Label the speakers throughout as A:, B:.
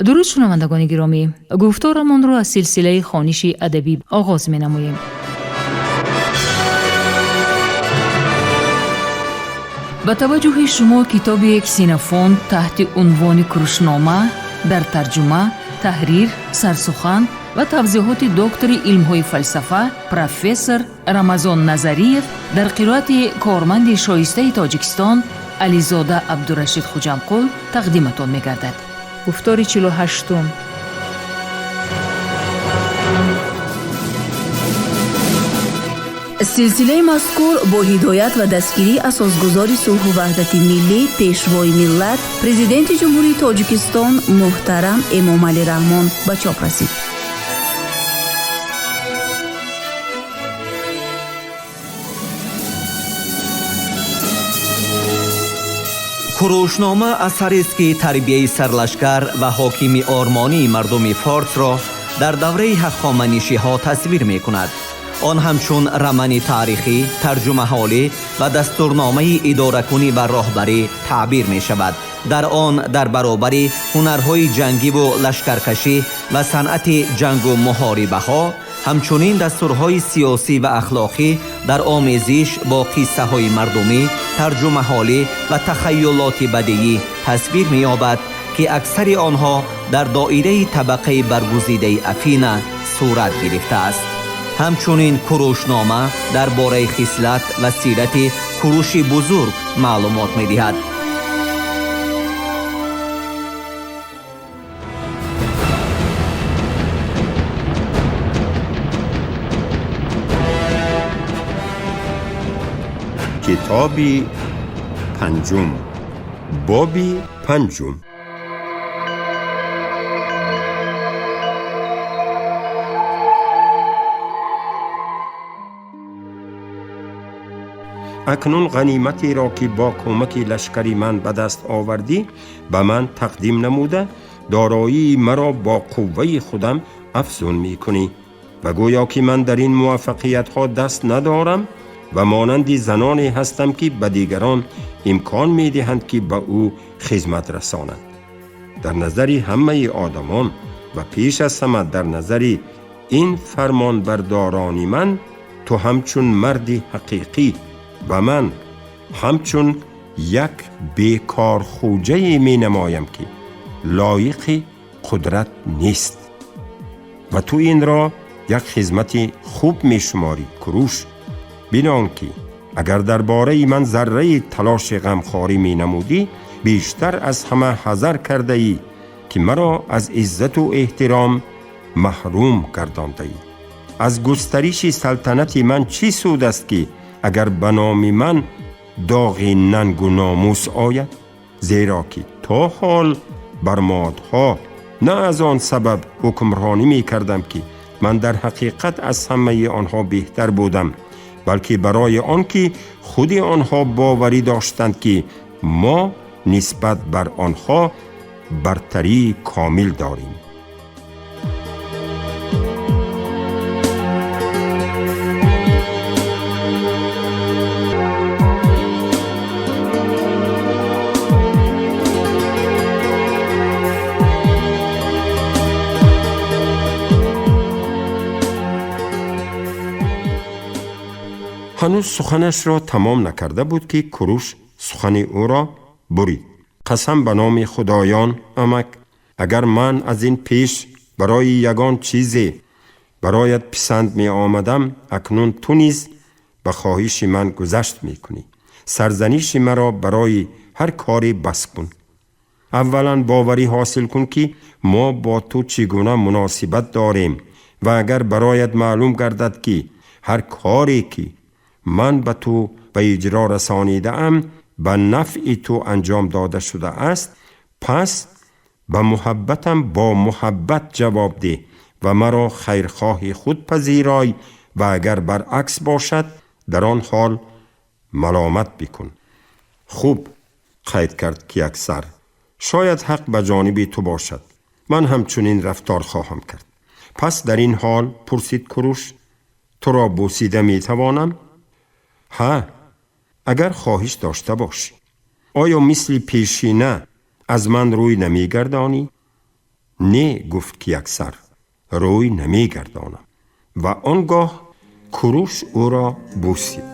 A: Дуруд, шунавандагони гиромӣ! Гуфторамонро аз силсилаи хониши адабӣ оғоз менамоем. Ба таваҷҷӯҳи шумо китоби Ксенофонт таҳти унвони Курушнома дар тарҷума, таҳрир, сарсухан ва тавзеҳоти доктори илмҳои фалсафа, профессор Рамазон Назариев дар қироати корманди шоистаи Тоҷикистон Ализода Абдурашид Хуҷамқул тақдиматон мегардад. Гуфтори 48-ум.
B: Силсилаи мазкур бо ҳидоят ва дастгирии асосгузори сулҳу ваҳдати миллӣ, пешвои миллат, Президенти Ҷумҳурии Тоҷикистон муҳтарам Эмомалӣ Раҳмон ба чоп расид.
C: Курушнома асарест, ки тарбияи сарлашкар ва ҳокими ормонии мардуми форсро дар давраи ҳахоманишиҳо тасвир мекунад. Он ҳамчун рамани таърихӣ, тарҷумаҳолӣ ва дастурномаи идоракунӣ ва роҳбарӣ таъбир мешавад. Дар он дар баробари ҳунарҳои ҷангиву лашкаркашӣ ва санъати ҷангу муҳорибаҳо, ҳамчунин дастурҳои сиёсӣ ва ахлоқӣ дар омезиш бо қиссаҳои мардумӣ, тарҷумаҳолӣ ва тахайюлоти бадиӣ тасвир меёбад, ки аксари онҳо дар доираи табақаи баргузидаи Афина сурат гирифтааст. Ҳамчунин Курушнома дар бораи хислат ва сирати Куруши Бузург маълумот медиҳад.
D: Китоби панҷум, боби панҷум. Акнун ғаниматеро, ки бо кӯмаки лашкари ман ба даст овардӣ, ба ман тақдим намуда, дороии маро бо қувваи худам афзун мекунӣ ва гӯё ки ман дар ин муваффақиятҳо даст надорам ва монанди заноне ҳастам, ки ба дигарон имкон медиҳанд, ки ба ӯ хизмат расонанд. Дар назари ҳамаи одамон ва пеш аз ҳама дар назари ин фармонбардорони ман ту ҳамчун марди ҳақиқӣ ва ман ҳамчун як бекорхӯҷае менамоям, ки лоиқи қудрат нест, ва ту инро як хизмати хуб мешуморӣ. Куруш, бидон, ки агар дар бораи ман зарраи талоши ғамхорӣ менамудӣ, бештар аз ҳама ҳазар кардаӣ, ки маро аз иззату эҳтиром маҳрум гардондаӣ. Аз густариши салтанати ман чӣ суд аст, ки агар ба номи ман доғи нангу номус ояд? Зеро ки то ҳол бар модҳо на аз он сабаб ҳукмронӣ мекардам, ки ман дар ҳақиқат аз ҳамаи онҳо беҳтар будам, балки барои он ки худи онҳо боварӣ доштанд, ки мо нисбат бар онҳо бартарии комил дорем. Ҳанӯз суханашро тамом накарда буд, ки Куруш сухани ӯро бурид. Қасам ба номи худоён, амак, агар ман аз ин пеш барои ягон чизе бароят писанд меомадам, акнун ту низ ба хоҳиши ман гузашт мекунӣ. Сарзаниши маро барои ҳар коре бас кун. Аввалан боварӣ ҳосил кун, ки мо бо ту чӣ гуна муносибат дорем, ва агар бароят маълум гардад, ки ҳар коре, ки ман ба ту ба иҷро расонидаам, ба нафъи ту анҷом дода шудааст, пас ба муҳаббатам бо муҳаббат ҷавоб деҳ ва маро хайрхоҳи худ пазирой, ва агар баръакс бошад, дар он ҳол маломат бикун. Хуб, қайд кард Кияксар, шояд ҳақ ба ҷониби ту бошад. Ман ҳамчунин рафтор хоҳам кард. Пас дар ин ҳол, пурсид Куруш, туро бӯсида метавонам? Ҳа, агар хоҳиш дошта бошӣ. Оё мисли пешина аз ман рӯй намегардонӣ? Не, гуфт Кияксар, рӯй намегардонам. Ва он гоҳ Куруш ӯро бусид.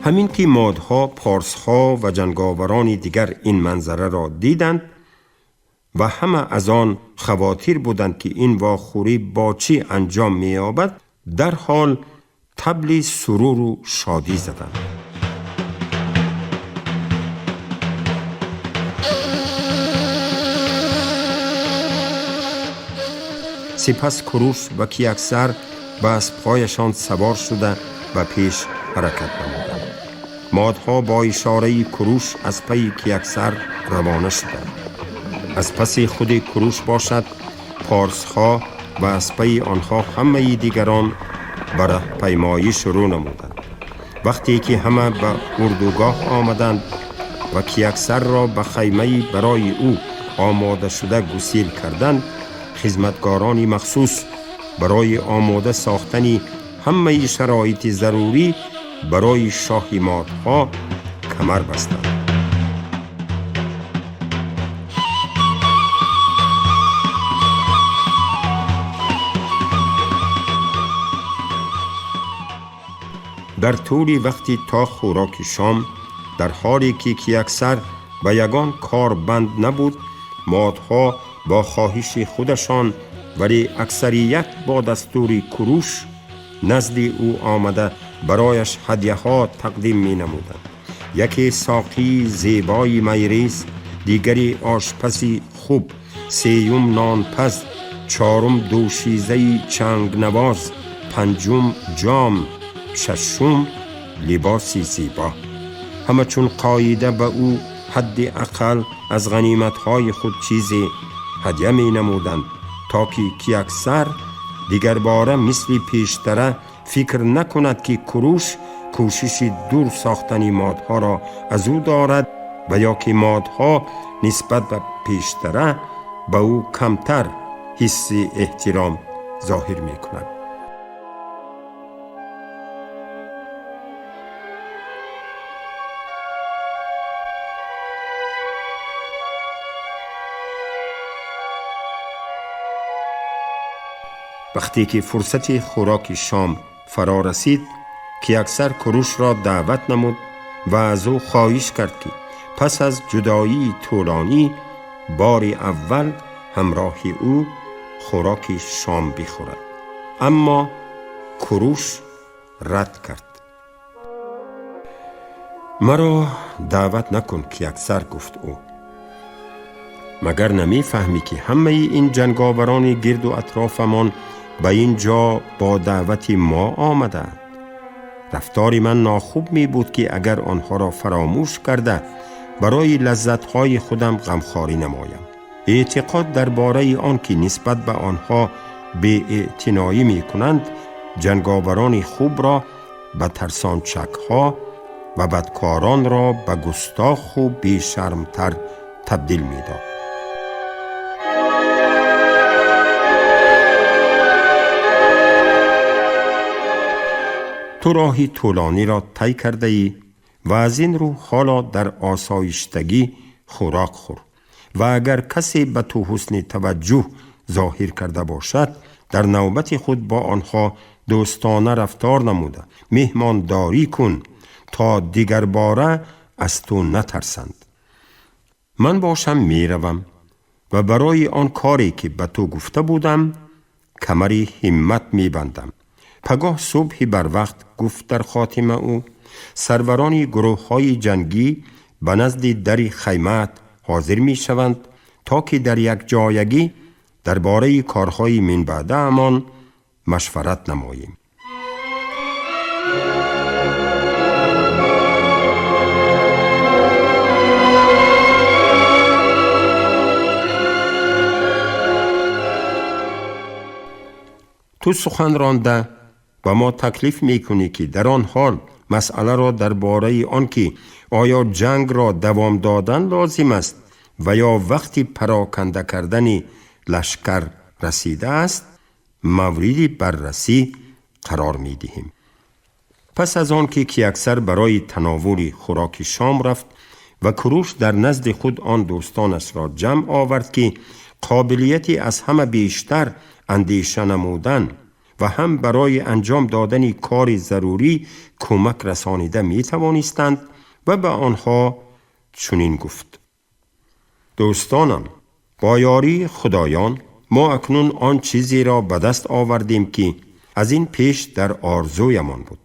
D: Ҳамин ки модҳо, порсҳо ва ҷанговарони дигар ин манзараро диданд ва ҳама аз он хавотир буданд, ки ин вохӯрӣ бо чӣ анҷом меёбад, дарҳол табли суруру шодӣ заданд. Сипас Куруш ва Кияксар ба аспҳояшон савор шуда ба пеш ҳаракат намуданд. Модҳо бо ишораи Куруш аз пайи Кияксар равона шуданд. Аз паси худи Куруш бошад порсҳо ва аз пайи онҳо ҳамаи дигарон ба раҳпаймоӣ шурӯъ намуданд. Вақте ки ҳама ба урдугоҳ омаданд ва Кияксарро ба хаймаи барои ӯ омодашуда гусил карданд, хизматгорони махсус барои омода сохтани ҳамаи шароити зарурӣ барои шоҳи модҳо камар бастанд. Дар тӯли вақти то хӯроки шом, дар ҳоле ки Кияксар ба ягон кор банд набуд, модҳо бо хоҳиши худашон, вале аксарият бо дастури Куруш назди ӯ омада барояш ҳадяҳо тақдим менамуданд. Яке соқии зебои майрез, дигаре ошпази хуб, сеюм нонпаз, чорум дӯшизаи чангнавоз, панҷум ҷом, шашум либоси зебо. Ҳама чун қоида ба ӯ ҳадди ақал аз ғаниматҳои худ чизе ҳадя менамуданд, то ки Кияксар дигарбора мисли пештара фикр накунад, ки Куруш кӯшиши дур сохтани модҳоро аз ӯ дорад ва ё ки модҳо нисбат ба пештара ба ӯ камтар ҳисси эҳтиром зоҳир мекунад. Вақте ки фурсати хӯроки шом фаро расид, Кияксар Курушро даъват намуд ва аз ӯ хоҳиш кард, ки пас аз ҷудоии тӯлонӣ бори аввал ҳамроҳи ӯ хӯроки шом бихӯрад. Аммо Куруш рад кард. Маро даъват накун, Кияксар, гуфт ӯ. Магар намефаҳмӣ, ки ҳамаи ин ҷанговарони гирду атрофамон ба ин ҷо бо даъвати мо омадаанд? Рафтори ман нохуб мебуд, ки агар онҳоро фаромӯш карда барои лаззатҳои худам ғамхорӣ намоям. Эътиқод дар бораи он ки нисбат ба онҳо беэътиноӣ мекунанд, ҷанговарони хубро ба тарсончакҳо ва бадкоронро ба густоху бешармтар табдил медод. Ту роҳи тӯлониро тай кардаӣ ва аз ин рӯ ҳоло дар осоиштагӣ хӯрок хӯр ва агар касе ба ту ҳусни таваҷҷӯҳ зоҳир карда бошад, дар навбати худ бо онҳо дӯстона рафтор намуда меҳмондорӣ кун, то дигарбора аз ту натарсанд. Ман бошам меравам ва барои он коре ки ба ту гуфта будам камари ҳиммат мебандам. Пагоҳ субҳи барвақт, гуфт дар хотима ӯ, сарварони гурӯҳҳои ҷангӣ ба назди дари хаймаат ҳозир мешаванд, то ки дар якҷоягӣ дар бораи корҳои минбаъдаамон машварат намоем. Ту сухан ронда ба мо таклиф мекунӣ, ки дар он ҳол مسئله را درباره آنکه آیا جنگ را دوام دادن لازم است و یا وقتی پراکنده کردن لشکر رسیده است مورد بررسی قرار می دهیم. پس از آن که کیاکسر برای تناول خوراک شام رفت و کوروش در نزد خود آن دوستانش را جمع آورد که قابلیتی از همه بیشتر اندیشه نمودن و هم برای انجام دادن کار ضروری کمک رسانیده می توانستند و به آنها چنین گفت: دوستانم، با یاری خدایان ما اکنون آن چیزی را به دست آوردیم که از این پیش در آرزویمان بود.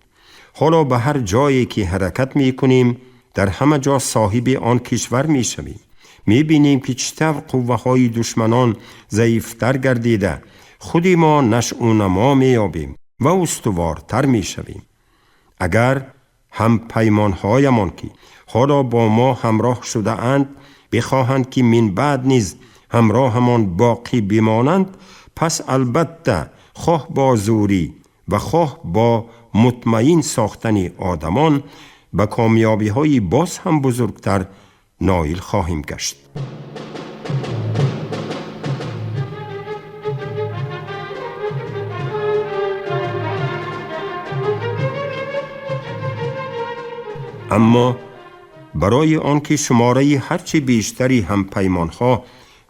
D: حالا به هر جایی که حرکت می کنیم در همه جا صاحب آن کشور می شویم. می بینیم که چطور قوه های دشمنان ضعیفتر گردیده، خودی ما نشو و نما می یابیم و استوارتر می شویم. اگر هم پیمانهایمان که حالا با ما همراه شده اند بخواهند که من بعد نیز همراهمان باقی بمانند، پس البته خواه با زوری و خواه با مطمئن ساختن آدمان به کامیابی های باز هم بزرگتر نایل خواهیم گشت. اما برای آنکه شماره هرچی بیشتری هم پیمانها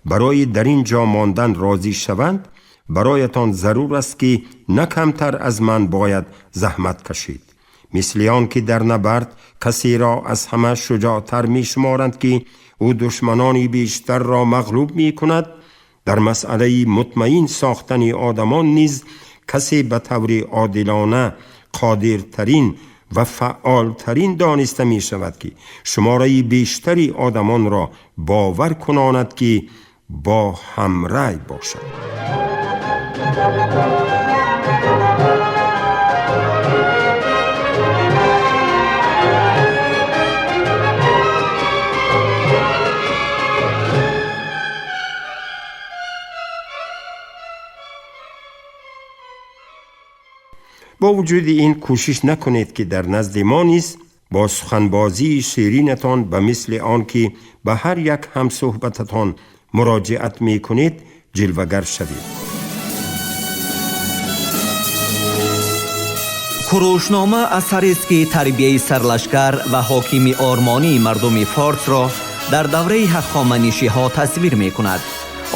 D: برای در اینجا ماندن راضی شوند، برایتان ضرور است که نه کمتر از من باید زحمت کشید. مثل آن که در نبرد کسی را از همه شجاعتر می شمارند که او دشمنانی بیشتر را مغلوب می کند، در مسئله مطمئن ساختن آدمان نیز کسی به طور عادلانه قادرترین و فعالترین دانسته می شود که شماره بیشتری آدمان را باور کناند که با همرای باشد. با وجود این کوشش نکنید که در نزد ما نیز با سخنبازی شیرینتان به مثل آن که به هر یک هم صحبتتان مراجعت می کنید جلوگر شوید.
C: Курушнома асарест, ки тарбияи сарлашкар ва ҳокими ормонии мардуми форсро дар давраи ҳахоманишиҳо тасвир мекунад.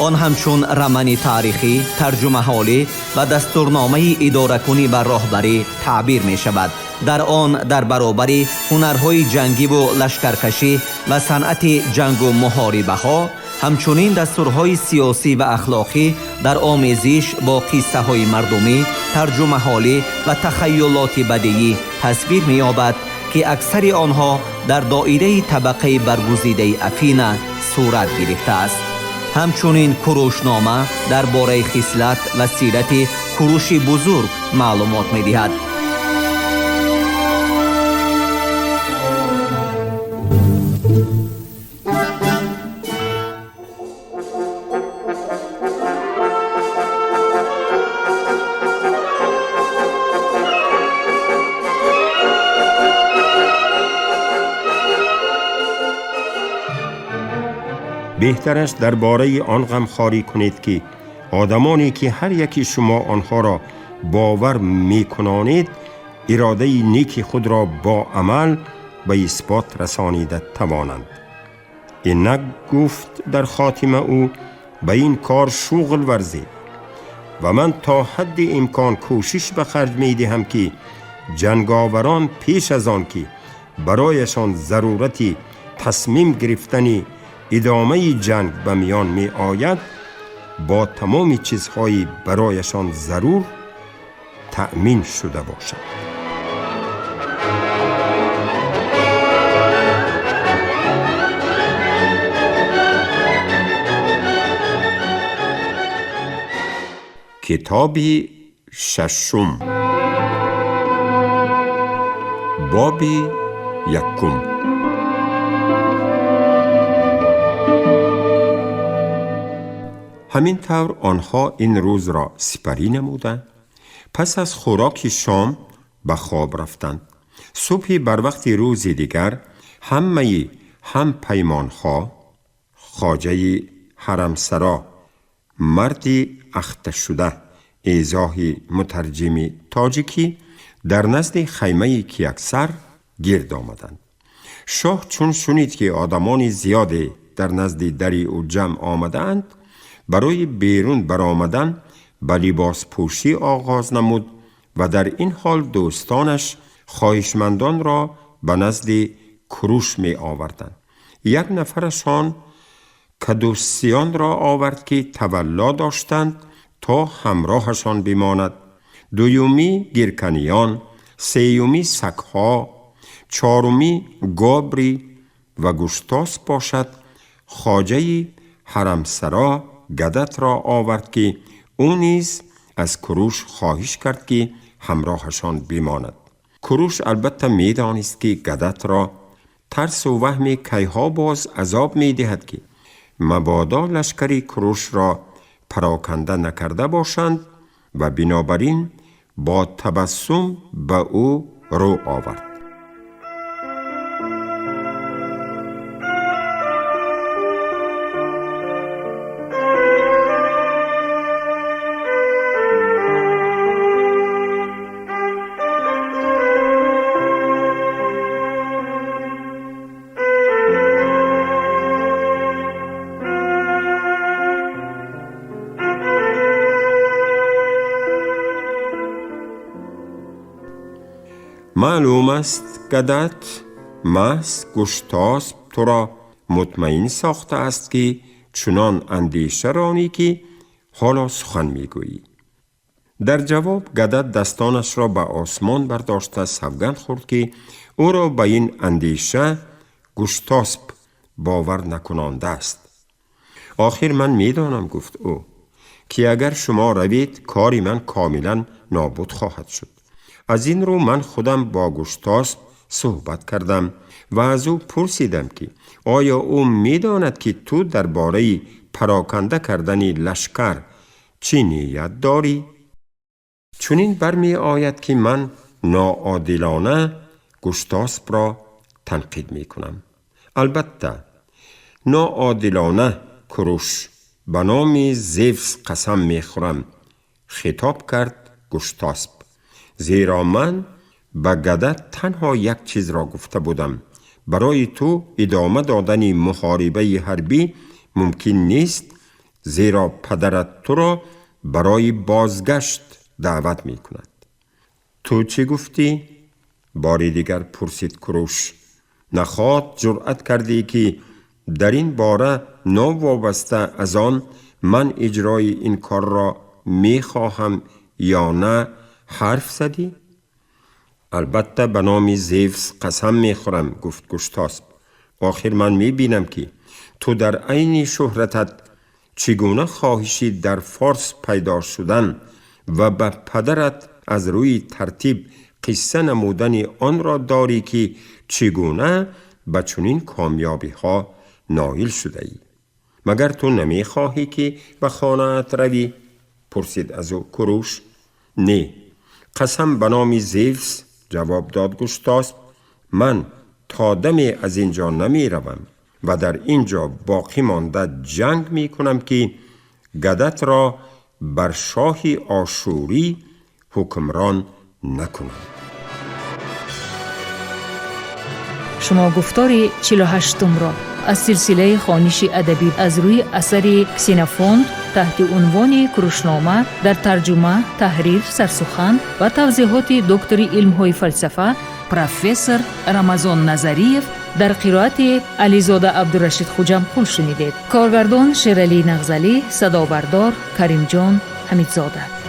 C: Он ҳамчун рамани таърихӣ, тарҷумаҳолӣ ва дастурномаи идоракунӣ ва роҳбарӣ таъбир мешавад. Дар он дар баробари ҳунарҳои ҷангиву лашкаркашӣ ва санъати ҷангу муҳорибаҳо, ҳамчунин дастурҳои сиёсӣ ва ахлоқӣ дар омезиш бо қиссаҳои мардумӣ, тарҷумаҳолӣ ва тахайюлоти бадиӣ тасвир меёбад, ки аксари онҳо дар доираи табақаи баргузидаи Афина сурат гирифтааст. Ҳамчунин Курушнома дар бораи хислат ва сирати Куруши бузург маълумот медиҳад.
D: بهتر است درباره آن غمخواری کنید که آدمانی که هر یکی شما آنها را باور میکنانید اراده نیک خود را با عمل به اثبات رسانیده توانند. اینک گفت در خاتمه او: به این کار شغل ورزید و من تا حد امکان کوشش به خرج می دهم که جنگاوران پیش از آن که برایشان ضرورتی تصمیم گرفتن ادامه جنگ به میان می آید با تمام چیزهای برایشان ضرور تأمین شده باشد. کتاب ششم، باب یکم. همین طور آنها این روز را سپری نمودند. پس از خوراک شام به خواب رفتند. Субҳи барвақти рӯзи дигар ҳамаи ҳампаймонҳо, хоҷаи ҳарамсаро, марди ахташуда, эзоҳи мутарҷими тоҷикӣ дар назди хаймаи Кияксар гирд омаданд. Шоҳ чун шунид, ки одамони зиёде дар назди дари ӯ ҷамъ омадаанд, барои берун баромадан ба либоспӯшӣ оғоз намуд ва дар ин ҳол дӯстонаш хоҳишмандонро ба назди Куруш меоварданд. Як нафарашон кадусиёнро овард, ки тавалло доштанд то ҳамроҳашон бимонад, дуюмӣ гирканиён, сеюмӣ сагҳо, чорумӣ гобри ва Гуштосп бошад, хоҷаи ҳарамсаро Гадатро овард, ки ӯ низ аз Куруш хоҳиш кард, ки ҳамроҳашон бимонад. Куруш албатта медонист, ки Гадатро тарсу ваҳми кайҳо боз азоб медиҳад, ки мабодо лашкари Курушро пароканда накарда бошанд ва бинобар ин бо табассум ба ӯ рӯ овард. Маълум аст, Гадат, маҳз Гуштосп туро мутмаин сохтааст, ки чунон андеша ронӣ, ки ҳоло сухан мегӯӣ. Дар ҷавоб Гадат дастонашро ба осмон бардошта савганд хӯрд, ки ӯро ба ин андеша Гуштосп бовар накунондааст. Охир ман медонам, гуфт ӯ, ки агар шумо равед, кори ман комилан нобуд хоҳад шуд. Аз ин рӯ ман худам бо Гуштосп суҳбат кардам ва аз ӯ пурсидам, ки оё ӯ медонад, ки ту дар бораи пароканда кардани лашкар чӣ ният дорӣ? Чунин бармеояд, ки ман ноодилона Гуштоспро танқид мекунам. Албатта, ноодилона, Куруш, ба номи Зевс қасам мехӯрам, хитоб кард Гуштосп, зеро ман ба Гадат танҳо як чизро гуфта будам: барои ту идома додани муҳорибаи ҳарбӣ мумкин нест, зеро падарат туро барои бозгашт даъват мекунад. Ту чӣ гуфтӣ? Бори дигар пурсид Куруш. Нахоҳ ҷуръат кардӣ, ки дар ин бора новобаста аз он ман иҷрои ин корро мехоҳам ё на ҳарф задӣ? Албатта, ба номи Зевс қасам мехӯрам, гуфт Гуштосп. Охир ман мебинам, ки ту дар айни шӯҳратат чӣ гуна хоҳиши дар Форс пайдо шудан ва ба падарат аз рӯи тартиб қисса намудани онро дорӣ, ки чӣ гуна ба чунин комёбиҳо ноил шудаӣ. Магар ту намехоҳӣ, ки ба хонаат равӣ? Пурсид аз ӯ Куруш. Не, қасам ба номи Зевс, ҷавоб дод Гуштосп, ман то даме аз ин ҷо намеравам ва дар ин ҷо боқӣ монда ҷанг мекунам, ки Гадатро бар шоҳи ошӯрӣ ҳукмрон накунам.
A: Шумо гуфтори 48-умро аз силсилаи хониши адабӣ аз рӯи асари Ксенофонт таҳти унвони Курушнома дар тарҷума, таҳрир, сарсухан ва тавзеҳоти доктори илмҳои фалсафа, профессор Рамазон Назариев дар қироати Ализода Абдурашид Хуҷамқул шунидед. Коргардон Шералӣ Нағзалӣ, садобардор Каримҷон Ҳамидзода.